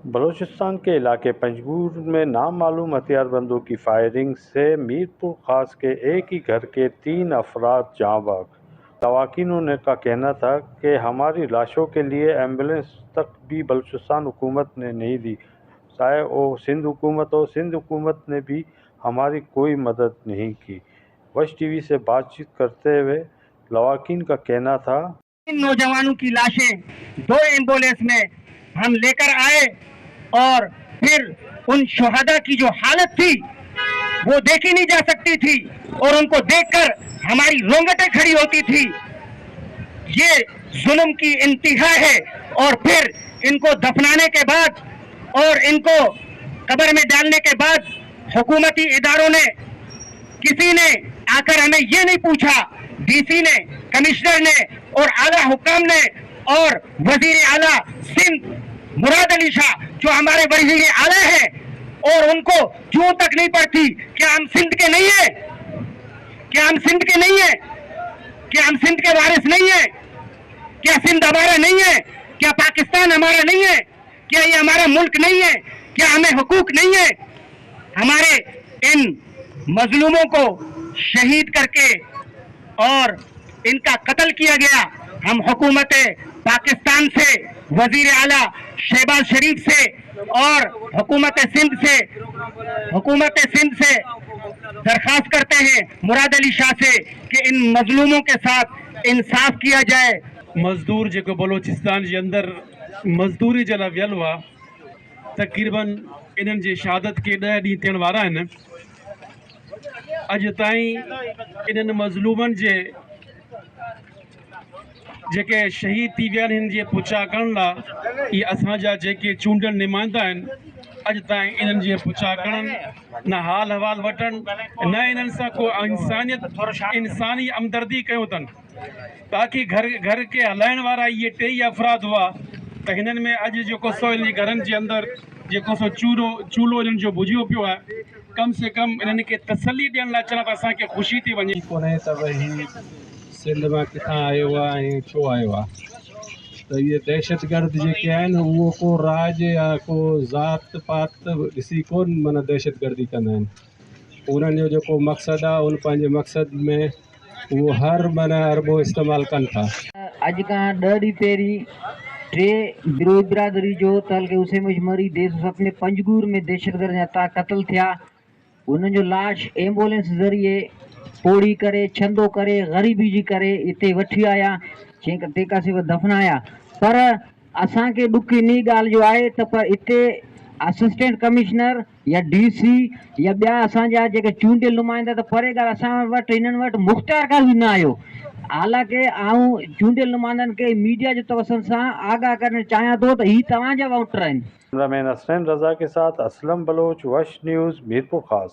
बलूचिस्तान के इलाके पंजगूर में नामालूम हथियारबंदों की फायरिंग से मीरपुर खास के एक ही घर के 3 अफराद जाँ बहक। लवाकिनों ने का कहना था कि हमारी लाशों के लिए एम्बुलेंस तक भी बलूचिस्तान हुकूमत ने नहीं दी, चाहे वो सिंध हुकूमत हो, सिंध हुकूमत ने भी हमारी कोई मदद नहीं की। वश टीवी से बातचीत करते हुए लवाकिन का कहना था, इन नौजवानों की लाशें 2 एम्बुलेंस में हम लेकर आए और फिर उन शुहदा की जो हालत थी वो देखी नहीं जा सकती थी और उनको देखकर हमारी रोंगटें खड़ी होती थी। ये जुल्म की इंतहा है। और फिर इनको दफनाने के बाद और इनको कब्र में डालने के बाद हुकूमती इदारों ने किसी ने आकर हमें ये नहीं पूछा, डीसी ने, कमिश्नर ने और आला हुक्काम ने और वजीर आला सिंध मुराद अली शाह जो हमारे वजीर आला हैं, और उनको जूं तक नहीं पड़ती। क्या हम सिंध के नहीं हैं? क्या हम सिंध के नहीं हैं? क्या हम सिंध के वारिस नहीं हैं? क्या सिंध हमारा नहीं है? क्या पाकिस्तान हमारा नहीं है? क्या ये हमारा मुल्क नहीं है? क्या हमें हुकूक नहीं है? हमारे इन मजलूमों को शहीद करके और इनका कत्ल किया गया। हम हुकूमत पाकिस्तान से, वजीर आला शहबाज शरीफ से और हुकूमत सिंध से दरख्वास्त करते हैं मुराद अली शाह से कि इन मजलूमों के साथ इंसाफ किया जाए। मज़दूर जेको बलोचिस्तान जे अंदरि मज़दूरी जे लाइ वियल हुआ, तक़रीबन इन्हनि जी शहादत खे 10 ॾींहं थियण वारा आहिनि। अॼु ताईं इन्हनि मज़लूमनि जे जेके शहीद थी विया आहिनि, हिननि जे पुछा करण लाइ इहे असांजा जेके चूंडियल नुमाइंदा आहिनि, अॼु ताईं इन्हनि जे पुछा करण न हाल हवाल वठनि, न इन्हनि सां को इंसानियत इंसानी हमदर्दी कयूं अथनि। बाक़ी घर खे हलाइण वारा इहे टेई अफ़राद हुआ, त हिननि में अॼु जेको सो हिननि जे घरनि जे अंदरि जेको सो चूल्हो हिननि जो बुझियो पियो आहे। कम से कम इन्हनि खे तसली ॾियण लाइ चवण त असांखे ख़ुशी थी वञे। कोन्हे त भई ही सिंध मां किथां आयो आहे ऐं छो आयो आहे। त इहे दहशतगर्द जेके आहिनि उहो को राज या को ज़ात पात ॾिसी कोन माना दहशतगर्दी कंदा आहिनि। उन्हनि जो जेको मक़सदु आहे उन पंहिंजे मक़सद में उहो हर माना अरबो इस्तेमालु कनि था। अॼु खां 10 ॾींहं पहिरीं 3 बिरोध बिरादरी जो तालुके हुसैन मरी देस में पंजगूर में दहशतगर्द जा हथां क़तल थिया। उन्हनि जो लाश एम्बुलेंस ज़रिए पोड़ी करे छंदो करे ग़रीबी जी करे हिते वठी आया, तंहिंखां सवाइ दफ़नाया। पर असांखे ॾुख इन ॻाल्हि जो आहे त पर हिते असिस्टेंट कमिश्नर या डीसी या ॿिया असांजा जेके चूंडियल नुमाइंदा त परे ॻाल्हि असां वटि हिननि वटि मुख़्तियारकार बि न आयो। हालांकि आउं चूंडियल नुमाइंदनि खे मीडिया जे तवसुल सां आगाह करणु चाहियां थो त ही तव्हांजा वोटर आहिनि। कैमरामैन हसनैन रज़ा के साथ असलम बलोच, वश न्यूज़, मीरपुर खास।